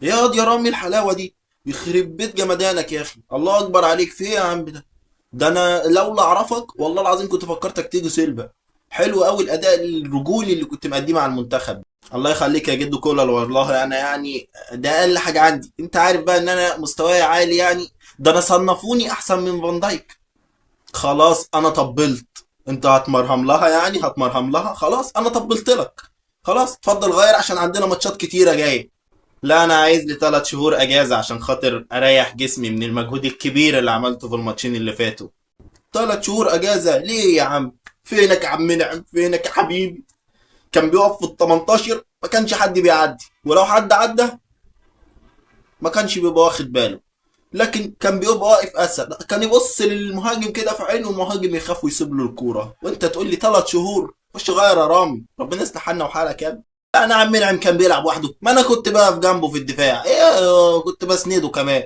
يا واد يا رامي الحلاوة دي، يخرب بيت جمدانك يا اخي، الله اكبر عليك، في ايه يا عم ده؟ ده انا لولا اعرفك والله العظيم كنت فكرتك تيجي سيلفا. حلو قوي الاداء الرجولي اللي كنت مقدمه على المنتخب. الله يخليك يا جدو كولر، والله انا يعني ده اقل حاجة عندي، انت عارف بقى ان انا مستواي عالي يعني، ده انا صنفوني احسن من فان دايك. خلاص انا طبلت، انت هتمرهم لها يعني، هتمرهم لها، خلاص انا طبلت لك، خلاص اتفضل غير عشان عندنا ماتشات كتيرة جاية. لا انا عايز لي 3 شهور اجازه عشان خاطر اريح جسمي من المجهود الكبير اللي عملته في الماتشين اللي فاتوا. 3 شهور اجازه ليه يا عم؟ فينك يا عم منعم؟ فينك يا حبيبي؟ كان بيقف في ال 18 ما كانش حد بيعدي، ولو حد عدى ما كانش بيبقى واخد باله، لكن كان بيبقى واقف اسد، كان يبص للمهاجم كده في عينه والمهاجم يخاف ويسيب له الكورة. وانت تقول لي 3 شهور؟ خش غير يا رامي، ربنا يصلح حالنا وحالك يا ابني. انا عم منعم كان بيلعب وحده، ما انا كنت بقف جنبه في الدفاع، ايه كنت بسنده كمان.